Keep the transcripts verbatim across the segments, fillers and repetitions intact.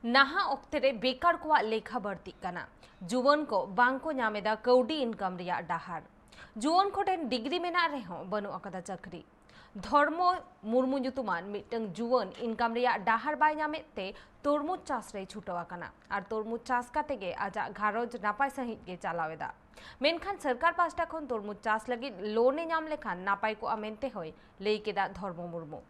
ᱱᱟᱦᱟᱜ ᱚᱠᱛᱮ ᱨᱮ ᱵᱮᱠᱟᱨ ᱠᱚᱣᱟᱜ ᱞᱮᱠᱷᱟ ᱵᱟᱹᱲᱛᱤᱜ ᱠᱟᱱᱟ᱾ ᱡᱩᱣᱟᱹᱱ ᱠᱚ ᱵᱟᱝ ᱠᱚ ᱧᱟᱢ ᱮᱫᱟ ᱠᱟᱹᱣᱰᱤ ᱤᱱᱠᱟᱢ ᱨᱮᱭᱟᱜ ᱰᱟᱦᱟᱨ᱾ ᱡᱩᱣᱟᱹᱱ ᱠᱚᱴᱷᱮᱱ ᱰᱤᱜᱽᱨᱤ ᱢᱮᱱᱟᱜ ᱨᱮᱦᱚᱸ ᱵᱟᱹᱱᱩᱜ ᱟᱠᱟᱫᱟ ᱪᱟᱹᱠᱨᱤ᱾ ᱫᱷᱚᱨᱢᱚ ᱢᱩᱨᱢᱩ ᱧᱩᱛᱩᱢᱟᱱ ᱢᱤᱫᱴᱟᱝ ᱡᱩᱣᱟᱹᱱ ᱤᱱᱠᱟᱢ ᱨᱮᱭᱟᱜ ᱰᱟᱦᱟᱨ ᱵᱟᱭ ᱧᱟᱢᱮᱫ ᱛᱮ ᱛᱚᱨᱢᱩᱡᱽ ᱪᱟᱥ ᱨᱮᱭ ᱪᱷᱩᱴᱟᱹᱣ ᱟᱠᱟᱱᱟ ᱟᱨ ᱛᱚᱨᱢᱩᱡᱽ ᱪᱟᱥ ᱠᱟᱛᱮ ᱜᱮ ᱟᱡᱟᱜ ᱜᱷᱟᱨᱚᱸᱡᱽ ᱱᱟᱯᱟᱭ ᱥᱟᱺᱦᱤᱡ ᱜᱮ ᱪᱟᱞᱟᱣ ᱮᱫᱟ᱾ ᱢᱮᱱᱠᱷᱟᱱ ᱥᱚᱨᱠᱟᱨ ᱯᱟᱦᱴᱟ ᱠᱷᱚᱱ ᱛᱚᱨᱢᱩᱡᱽ ᱪᱟᱥ ᱞᱟᱹᱜᱤᱫ ᱞᱳᱱ ᱮ ᱧᱟᱢ ᱞᱮᱠᱷᱟᱱ ᱱᱟᱯᱟᱭ ᱠᱚᱜᱼᱟ ᱢᱮᱱᱛᱮ ᱦᱚᱸᱭ ᱞᱟᱹᱭ ᱠᱮᱫᱟ ᱫᱷᱚᱨᱢᱚ ᱢᱩᱨᱢᱩ᱾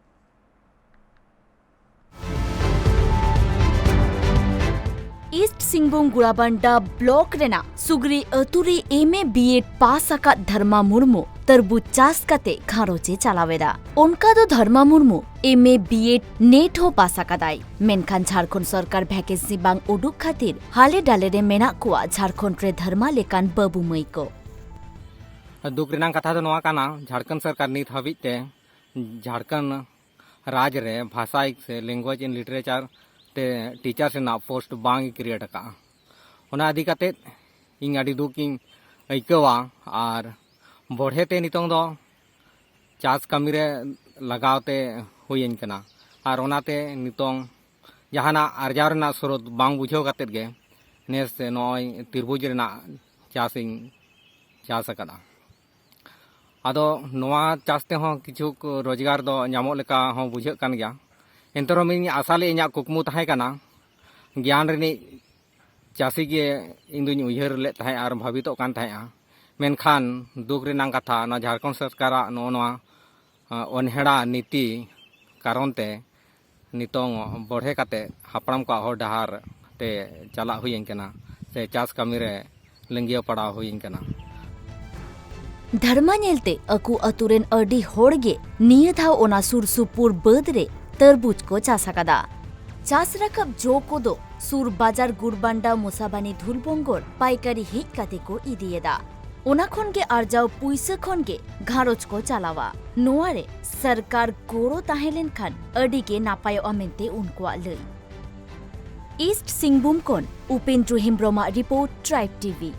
ᱤᱥᱴ ᱥᱤᱝᱵᱷᱩᱢ ᱜᱩᱲᱟᱵᱟᱱᱰᱟ ᱵᱞᱚᱠ ᱨᱮᱱᱟᱜ ᱥᱩᱜᱽᱨᱤ ᱟᱹᱛᱩ ᱨᱮ ᱮᱢ ᱮ ᱵᱤ ᱮᱰ ᱯᱟᱥ ᱟᱠᱟᱫ ᱫᱷᱟᱨᱢᱟ ᱢᱩᱨᱢᱩ ᱛᱟᱨᱵᱩᱡᱽ ᱪᱟᱥ ᱠᱟᱛᱮ ᱜᱷᱟᱨᱚᱸᱡᱽ ᱮ ᱪᱟᱞᱟᱣ ᱮᱫᱟ᱾ ᱚᱱᱠᱟ ᱫᱚ ᱫᱷᱟᱨᱢᱟ ᱢᱩᱨᱢᱩ ᱮᱢ ᱮ ᱵᱤ ᱮᱰ ᱱᱮᱴ ᱦᱚᱸ ᱯᱟᱥ ᱟᱠᱟᱫᱟᱭ, ᱢᱮᱱᱠᱷᱟᱱ ᱡᱷᱟᱲᱠᱷᱚᱸᱰ ᱥᱚᱨᱠᱟᱨ ᱵᱷᱮᱠᱮᱱᱥᱤ ᱵᱟᱝ ᱩᱰᱩᱠ ᱠᱷᱟᱹᱛᱤᱨ ᱦᱟᱞᱮ ᱰᱟᱞᱮ ᱨᱮ ᱢᱮᱱᱟᱜ ᱠᱚᱣᱟ ᱡᱷᱟᱲᱠᱷᱚᱸᱰ ᱨᱮ ᱫᱷᱟᱨᱢᱟ ᱞᱮᱠᱟᱱ ᱵᱟᱹᱵᱩ ᱢᱟᱹᱭ ᱠᱚ᱾ ᱫᱩᱠ ᱨᱮᱱᱟᱜ ᱠᱟᱛᱷᱟ ᱫᱚ ᱱᱚᱣᱟ ᱠᱟᱱᱟ, ᱡᱷᱟᱲᱠᱷᱚᱸᱰ ᱥᱚᱨᱠᱟᱨ ᱱᱤᱛ ᱦᱟᱹᱵᱤᱡ ᱛᱮ ᱡᱷᱟᱲᱠᱷᱚᱸᱰ ᱨᱟᱡᱽ ᱨᱮ ᱵᱷᱟᱥᱟ ᱥᱮ language and literature ᱛᱮ teachers ᱨᱮᱱᱟᱜ post ᱵᱟᱝ ᱮ create ᱟᱠᱟᱫᱼᱟ᱾ ᱚᱱᱟ ᱤᱫᱤ ᱠᱟᱛᱮᱫ ᱤᱧ ᱟᱹᱰᱤ ᱫᱩᱠ ᱤᱧ ᱟᱹᱭᱠᱟᱹᱣᱟ᱾ ᱟᱨ ᱵᱚᱲᱦᱮ ᱛᱮ ᱱᱤᱛᱚᱝ ᱫᱚ ᱪᱟᱥ ᱠᱟᱹᱢᱤ ᱨᱮ ᱞᱟᱜᱟᱣ ᱛᱮ ᱦᱩᱭᱟᱹᱧ ᱠᱟᱱᱟ᱾ ᱟᱨ ᱚᱱᱟᱛᱮ ᱱᱤᱛᱚᱝ ᱡᱟᱦᱟᱱᱟᱜ ᱟᱨᱡᱟᱣ ᱨᱮᱱᱟᱜ ᱥᱨᱳᱛ ᱵᱟᱝ ᱵᱩᱡᱷᱟᱹᱣ ᱠᱟᱛᱮᱫ ᱜᱮ ᱱᱮᱥ ᱱᱚᱜᱼᱚᱭ ᱛᱤᱨᱵᱩᱡᱽ ᱨᱮᱱᱟᱜ ᱪᱟᱥ ᱤᱧ ᱪᱟᱥ ᱟᱠᱟᱫᱟ᱾ ᱟᱫᱚ ᱱᱚᱣᱟ ᱪᱟᱥ ᱛᱮᱦᱚᱸ ᱠᱤᱪᱷᱩ ᱨᱳᱡᱽᱜᱟᱨ ᱫᱚ ᱧᱟᱢᱚᱜ ᱞᱮᱠᱟ ᱦᱚᱸ ᱵᱩᱡᱷᱟᱹᱜ ᱠᱟᱱ ᱜᱮᱭᱟ᱾ ᱮᱱᱛᱮ ᱨᱮᱦᱚᱸ ᱤᱧ ᱟᱥᱟ ᱞᱮᱫ, ᱤᱧᱟᱹᱜ ᱠᱩᱠᱢᱩ ᱛᱟᱦᱮᱸ ᱠᱟᱱᱟ, ᱜᱮᱭᱟᱱ ᱨᱤᱱᱤᱡ ᱪᱟᱹᱥᱤ ᱜᱮ ᱤᱧ ᱫᱩᱧ ᱩᱭᱦᱟᱹᱨ ᱞᱮᱫ ᱛᱟᱦᱮᱸᱫ ᱟᱨ ᱵᱷᱟᱵᱤᱛᱚᱜ ᱠᱟᱱ ᱛᱟᱦᱮᱸᱫᱼᱟ᱾ ᱢᱮᱱᱠᱷᱟᱱ ᱫᱩᱠ ᱨᱮᱱᱟᱜ ᱠᱟᱛᱷᱟ, ᱱᱚᱣᱟ ᱡᱷᱟᱲᱠᱷᱚᱸᱰ ᱥᱚᱨᱠᱟᱨᱟᱜ ᱱᱚᱜᱼᱚ ᱱᱚᱣᱟ, ᱟ, ᱚᱱᱦᱮᱲᱟ ᱱᱤᱛᱤ ᱠᱟᱨᱚᱱ ᱛᱮ ᱱᱤᱛᱚᱝ ᱵᱚᱲᱦᱮ ᱠᱟᱛᱮ ᱦᱟᱯᱲᱟᱢ ᱠᱚᱣᱟᱜ ᱦᱚᱨ ᱰᱟᱦᱟᱨ ᱛᱮ ᱪᱟᱞᱟᱜ ᱦᱩᱭᱟᱹᱧ ᱠᱟᱱᱟ, ᱥᱮ ᱪᱟᱥ ᱠᱟᱹᱢᱤ ᱨᱮ ᱞᱤᱸᱜᱤᱭᱟᱹ ᱯᱟᱲᱟᱣ ᱦᱩᱭᱟᱹᱧ ᱠᱟᱱᱟ᱾ ᱫᱷᱟᱨᱢᱟ ᱧᱮᱞᱛᱮ ᱟᱠᱚ ᱟᱛᱳ ᱨᱮᱱ ᱟᱹᱰᱤ ᱦᱚᱲ ᱜᱮ ᱱᱤᱭᱟᱹ ᱫᱷᱟᱣ ᱚᱱᱟ ᱥᱩᱨ ᱥᱩᱯᱩᱨ ᱵᱟᱹᱫᱽ ᱨᱮ ᱛᱟᱨᱵᱩᱡᱽ ᱠᱚ ᱪᱟᱥ ᱟᱠᱟᱫᱟ᱾ ᱪᱟᱥ ᱨᱟᱠᱟᱵ ᱡᱚ ᱠᱚᱫᱚ ᱥᱩᱨ ᱵᱟᱡᱟᱨ ᱜᱩᱲᱵᱟᱱᱰᱟ ᱢᱚᱥᱟᱵᱟᱱᱤ ᱫᱷᱩᱞᱵᱚᱝᱜᱚᱨ ᱯᱟᱭᱠᱟᱨᱤ ᱦᱮᱡ ᱠᱟᱛᱮ ᱠᱚ ᱤᱫᱤᱭᱮᱫᱟ᱾ ᱚᱱᱟ ᱠᱷᱚᱱ ᱜᱮ ᱟᱨᱡᱟᱣ ᱯᱩᱭᱥᱟᱹ ᱠᱷᱚᱱ ᱜᱮ ᱜᱷᱟᱨᱚᱸᱡᱽ ᱠᱚ ᱪᱟᱞᱟᱣᱟ᱾ ᱱᱚᱣᱟ ᱨᱮ ᱥᱚᱨᱠᱟᱨ ᱜᱚᱲᱚ ᱛᱟᱦᱮᱸ ᱞᱮᱱᱠᱷᱟᱱ ᱟᱹᱰᱤ ᱜᱮ ᱱᱟᱯᱟᱭᱚᱜᱼᱟ ᱢᱮᱱᱛᱮ ᱩᱱᱠᱩᱣᱟᱜ ᱞᱟᱹᱭ᱾ ᱤᱥᱴ ᱥᱤᱝᱵᱷᱩᱢ ᱠᱷᱚᱱ ᱩᱯᱮᱱᱫᱨᱚ ᱦᱮᱢᱵᱽᱨᱚᱢᱟᱜ ᱨᱤᱯᱳᱨᱴ, ᱴᱨᱟᱭᱤᱵᱽ ᱴᱤᱵᱷᱤ᱾